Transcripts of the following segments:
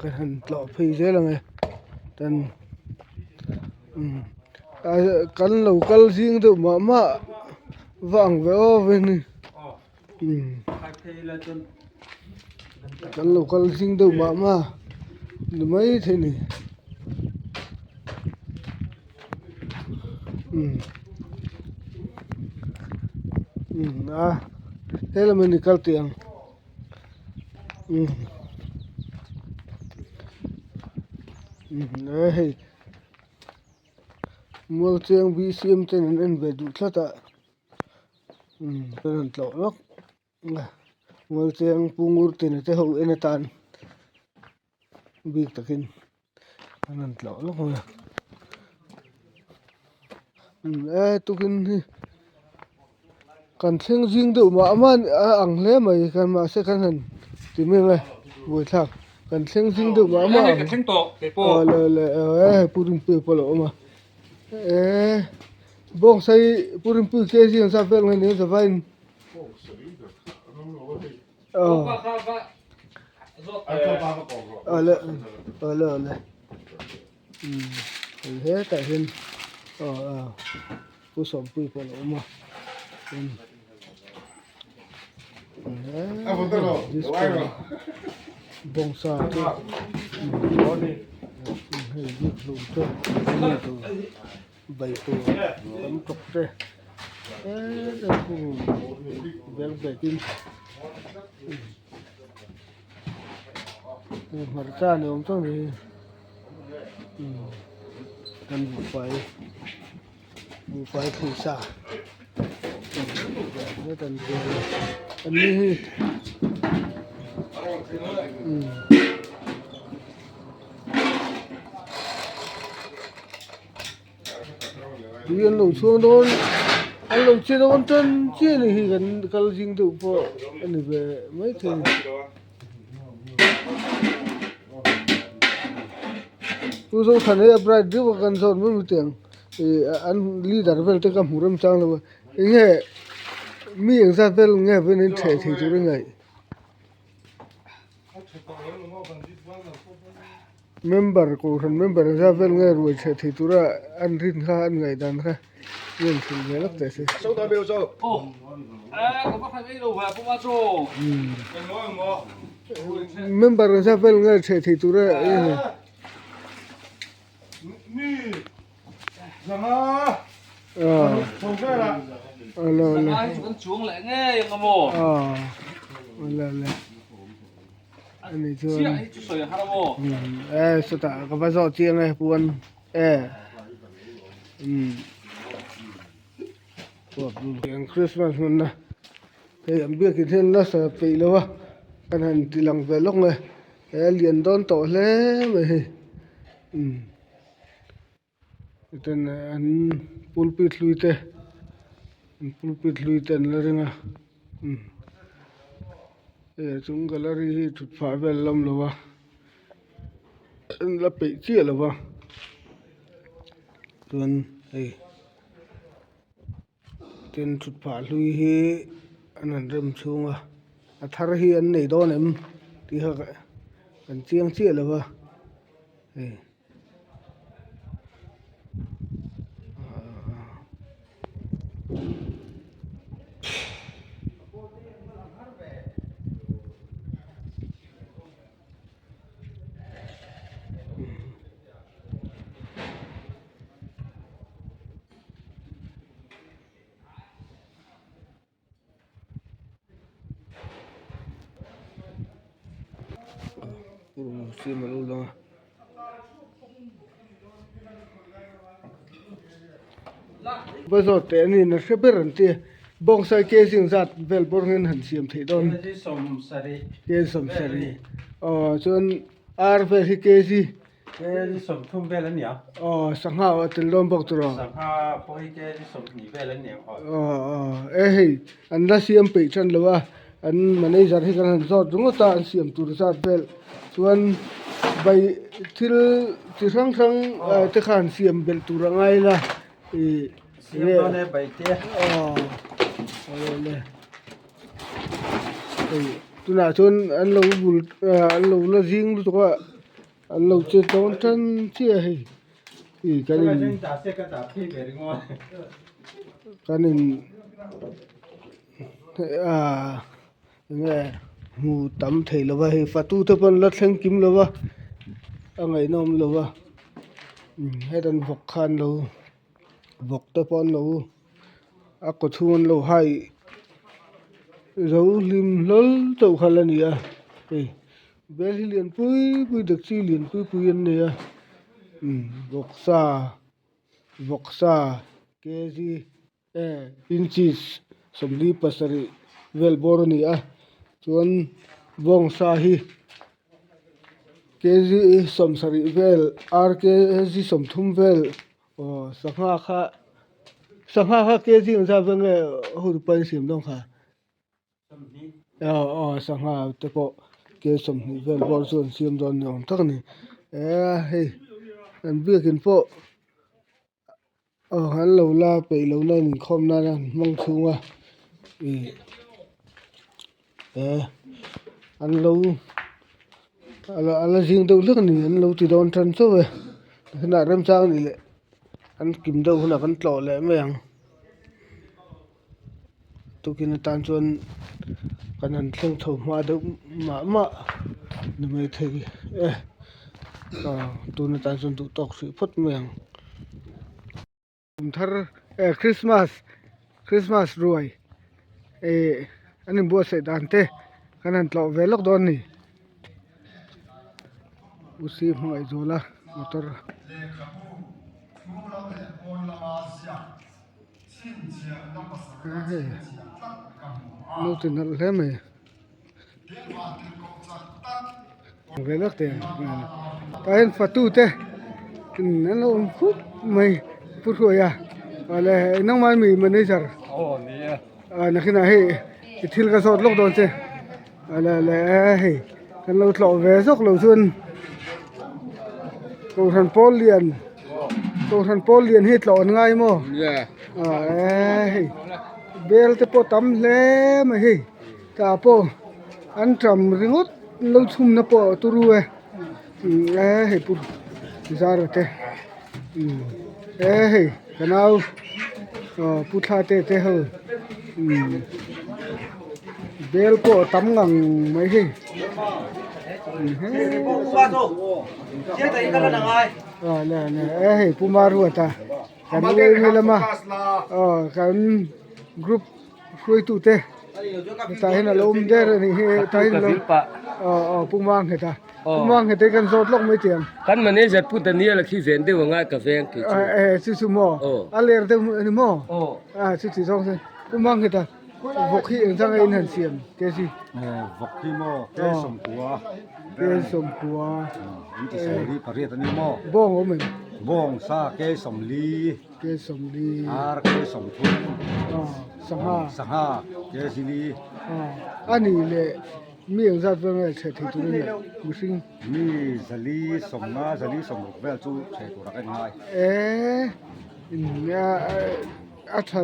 Ka han tlawh phei zel ang e tan kan lo kal zing deuh mah mah va ang ve aw ve ni kan lo kal zing deuh mah mah ni mai thei ni. A helama ni kal teh ang. Hei Mualcheng BCM ten an en ve duh tlat a kan han tlawh lawk a Mualcheng Pu Ngurtina te ho en atan bik takin an han tlawh lawk mai a e tukin hi kan thleng zing deuh mah mah a ang hle mai kan mahse kan han ti mai mai buaithlak kan thleng zing deuh mah mah ang aw le le e pu Rinpuia pawh a lo awm a e bawngsawi pu Rinpuia kg ang zat vel nge ni a zavaiin. Awle awle awle hei hetah hian aw aw pu sawmpui pawh a lo awm a bawngsa te hei bikhlum te bai tur tam tawk te bag bag in hmarcha ni awm tak ni kan buhfai buhfai thlui sa an ni hi. Tui an lo chhuang dawn an lo che dawn tan chiah a ni hi kan kal zing deuh pawh a ni ve maithei a ni. Chu Zothana hi a bright deuh a kan zawt mai mai teh ang ih an leader vel te ka hmu remchang lo a enge mi engzat vel nge vawiin an ṭheh thei tur a ngaih. Member kohhran member zat vel nge ruai chhe thei tura an rin kha an ngaihdan kha ngen thil ve lawk teh se. Member zat vel nge chhe thei tura Ani chuan e sawtah ka va zawh chiang e puan e umm Christmas hmanna hei an biakin hian nasa peih lo a kan han ti lang ve lawk mai he a lian dawn tawh hle mai hei umm. Ten an pulpit hlui te an pulpit hlui te an la ring a umm hei a chung gallery hi thut phah vel a awm lo a an la peih chiah lo va chuan hei tin thut phah hlui hi an han rem chhung a a thar hi an nei dawn em tih kha kan chiang chiah lo va hei. Va zawt teh ani na hre ber an ti bawngsawi kg zat vel bawr hian han siam theih dawn kg sawmsarih aw chuan ar vel hi kg. Kg 30 vel an ni a. Aw sangha a tel dawn bawk tur aw. Sangha pawh hi kg 20 vel an ni ang aw. Aw aw e hei an la siam peih than lo a an manager hi kan han zawt ringawt a an siam tur zat vel chuan bai thil chi hrang hrang te khan siam belh tur a ngai la ih Siam dawn e bai te. Aw aw le hei. Tunah chuan an lo bul an lo la zing lutuk a an lo che dawn tan chiah a hei ih kan in kan in ah enge hmu tam thei lo va hei fatu te pawh an la thleng kim lo va a ngaihnawm lo va hetan vawk kha an lo vawk te pawh an lo a kaw chhung an lo hai zo hlim hlawl chauh kha la ni a hei bel hi lian pui pui dekchi lian pui pui an nei a vawksa vawksa kg inches 47 vel bawr a ni a chuan bawngsa hi kg 70 vel ar kg 30 vel aw sangha kha sangha kha kg ang zat vel nge hotupa in siam dawn kha aw aw sangha te pawh kg 20 vel bawr chu an siam dawn ni awm tak a ni hei an biakin pawh. Aw an lo la peih lo na inkhawm nan an hmang chhung a ih eh an lo a la zing deuh hlek a ni an lo ti dawn tan chauh e hunah remchang a nih leh an kim deuh hunah kan tlawh leh mai ang tukin atan chuan kan han thleng chho hma deuh mah mah ni maithei e aw tun atan chuan duh tawk hrih phawt mai ang. Kum thar eh Christmas Christmas ruai eh an inbuatsaih dan te kan han tlawh ve lawk dawn a ni U C Hmangaihzuala motor. Hei note nalh hle mai ve lawk teh ang tah hian fatu te an lo awm khup mai pu hruaia awle nangmah mi manager nakinah hei i thil ka zawt lawk dawn che awle awle hei kan lo tlawh ve zawk lo chuan kohhran pawl lian. Kohhran pawl lian hi tlawh an ngai maw? Aw hei bel te pawh tam hle mai hei tah pawh an ṭam ringawt lo chhumna pawh a turu e hei pu zara te hei ka nau pu thla te te ho bel pawh a tam ngang mai hei. Aw le le e hei pu Maruata kan uaimi lama aw kan group hruaitu te tah hian a lo awm der a nih hi tah hian alo aw aw pu Mangheta pu Mangheta hi kan zawt lawk mai tih ang. Kan manager pu Daniel a khi ven deuh anga ka veng kei chu. E chu chu maw a ler deuh a ni maw a chu chi zawng chuan pu Mangheta vawk hi engzah nge in han siam kg. Vawk hi maw ke sawmkua. Ke sawmkua. In ti sawmli pariat a ni maw? Bawng awm em? Bawng sa ke sawmli. Ke sawmli. Ar ke sawmthum. Sangha. Sangha ke zili. A nih leh mi engzat vel nge chhe thei tur a nih mihring? Mi zali sawmnga zali sawmruk vel chu chhe tur a ka inngai. E a tha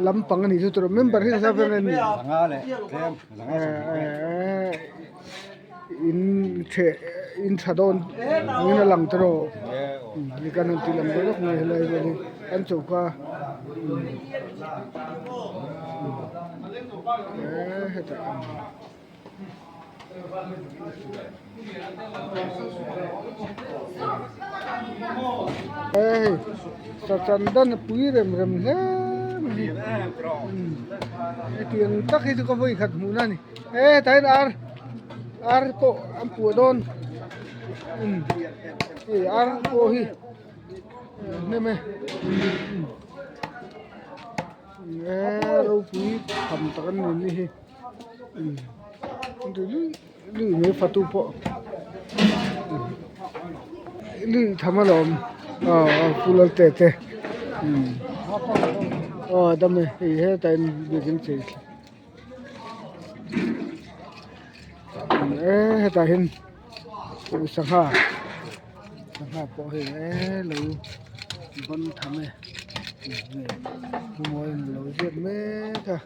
lampang a nih chu tur member hi engzat vel nge ni? Zanga leh tlem zanga sawmruk vel. In chhe in tha dawn angin a lang ta rawh ni kan han tih lam ve lawk mai helai vel hi an choka eee hetah hei sachandan a pui rem rem hle mai hetiang tak hi chu ka vawi khat hmuhna a ni. E tah hian ar ar pawh an puah dawn umm hei ar pawh hi hnem e e ropui tham tak an ni ni hi umm lui lui mai fatu pawh lui tham alawm aw aw pu lalte te umm aw dam e hei hetah hian biakin chei. Eee hetah hian sangha sangha pawh hei eee lo ban tham e pu mawiin a lo ziak mek a.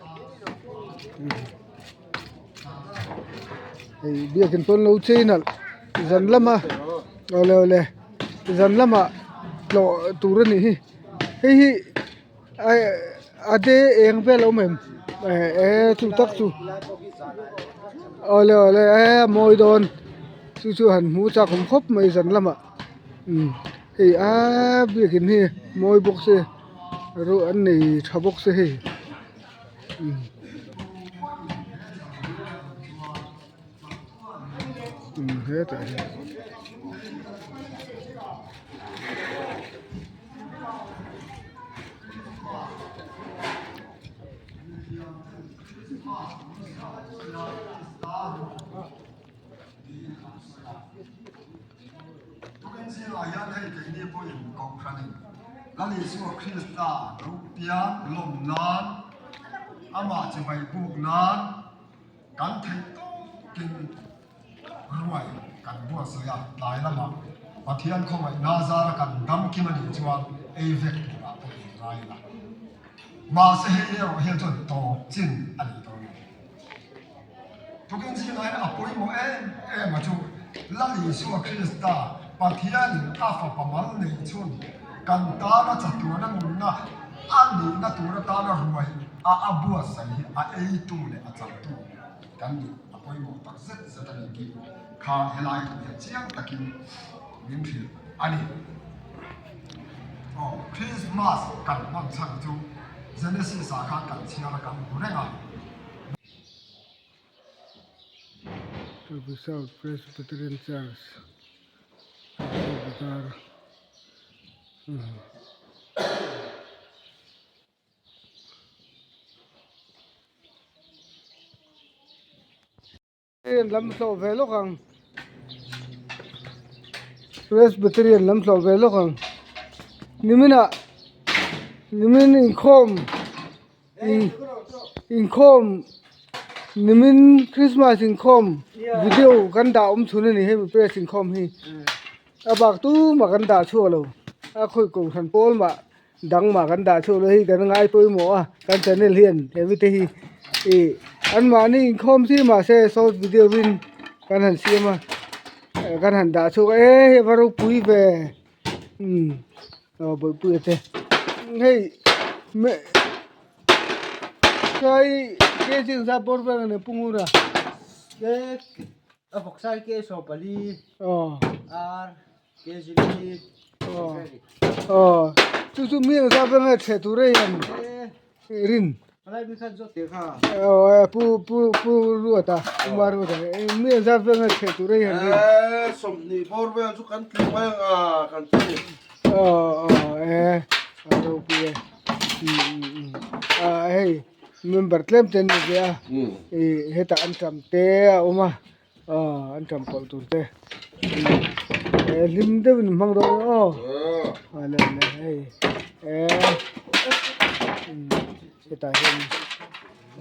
Hei biakin pawn lo chei nalh zan lama awle awle zan lamah tlawh tur a nih hi hei hi a de eng vel a awm em eh chu tak chu awle awle eh a mawi dawn chu chu han hmu chak awm khawp mai zan lamah umm hei aaa biakin hi mawi bawk se ro an nei tha bawk se hei umm umm hetah hian. Tukin zingah hian hei keini pawhin Kohhranin Lal Isua Krista lo piang lawm nan, amah chibai buk nan kan theih tawkin ruai kan buatsaih a, tlai lamah Pathian khawngaihna zara kan dam kim a nih chuan ei vek turah pawh in ngai la. Mahse hei erawh hian chuan tawp chin a nih dawn lo. Tukin zingah hian a pawimawh em em a chu Lal Isua Krista Pathianin a fapa mal neih chhun kan tana chatuana nunna a nihna tur atana ruai a a buatsaih hi a eitu leh a changtu kan nih a pawimawh tak zet zet a ni tih kha helai thu hian chiang takin min hrilh a ni. Aw, Christmas kan hman chhan chu Genesis ah khan kan chhiar a kan hmu reng a. Turkey South Presbyterian Church Turkey Bazar Lam tlawh ve lawk ang Presbyterian lam tlawh ve lawk ang niminah nimin inkhawm inkhawm nimin Christmas inkhawm video kan dah awm chhun a ni hemi press inkhawm hi a bak tumah kan dah chhuak lo a khawi kohhran pawl mah. Dang mah kan dah chhuah loh hi kan ngai pawimawh a, kan channel hian he mite hi ih anmahni inkhawm si mahse short video in kan han siam a kan han dah chhuak a e hei va ropui ve umm aw bawihpuia te hei meh sai ke ching zat bawr vel a ni pungura a vawk sai ke 14 aw ar Aw chu chu mi ang zat anga chhe tur a hian rin aw pu pu pu ruata uma ruata mi ang zat anga chhe tur a hian rin aw aw e a ropui e a hei member tlem te an ni ve a ih hetah an tam te a awm a. Aw an ṭam pawlh tur te eh hlim deuh in hmang dawn aw awle awle hei eh hetah hian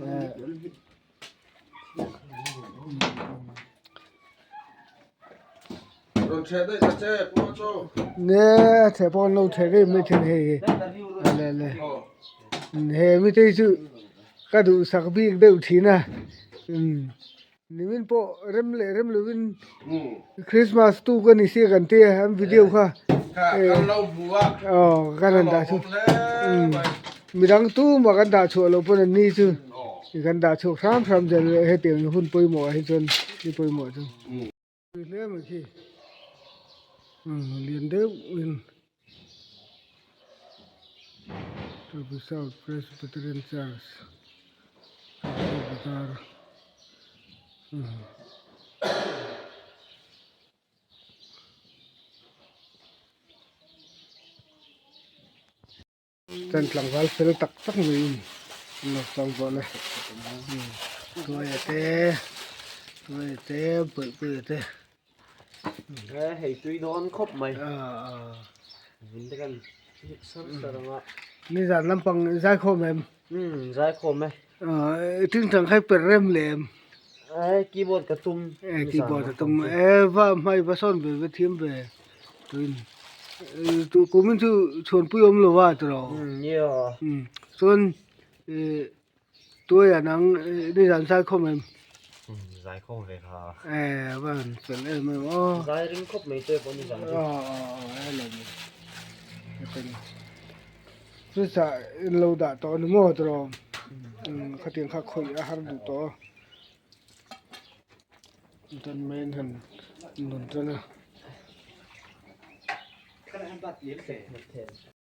eh ne theh pawh an lo theh rih mai thei hei hi awle awle he mite hi chu ka duhsak bik deuh thin a umm. Nimin pawh rem leh rem lovin Christmas tuk a ni sia kan tia an video kha aw kan han dah chhuak midang tumah kan dah chhuah loh pawn an ni chu kan dah chhuak hram hram zel hetiang hun pawimawh ah hi chuan ni pawimawh chu hle mai khi lian deuh in South Presbyterian Church. Bazar chuan tlangval fel tak tak mai in an lo chang bawk le tuaia te tuaia te bawihpuia te hei tui dawn khawp mai nizan lampang zaikhawm em zaikhawm e tingtang khai per rem lem keyboard ka tum keyboard ka tum e va hmai va sawn ve va thiam ve tuin tu kumin chu chhuanpui awm lo va tiraw chuan tuaiah nang nizan zaikhawm em. Zai khawm ve kha. E van fel em em aw. Zai ring khawp mai te pawh ni zan chu. Aw aw aw hello. Chutah in lo dah tawh a ni maw tiraw? Umm khatiang kha khawih a har duh tawh a. Chuan main han nun tan a.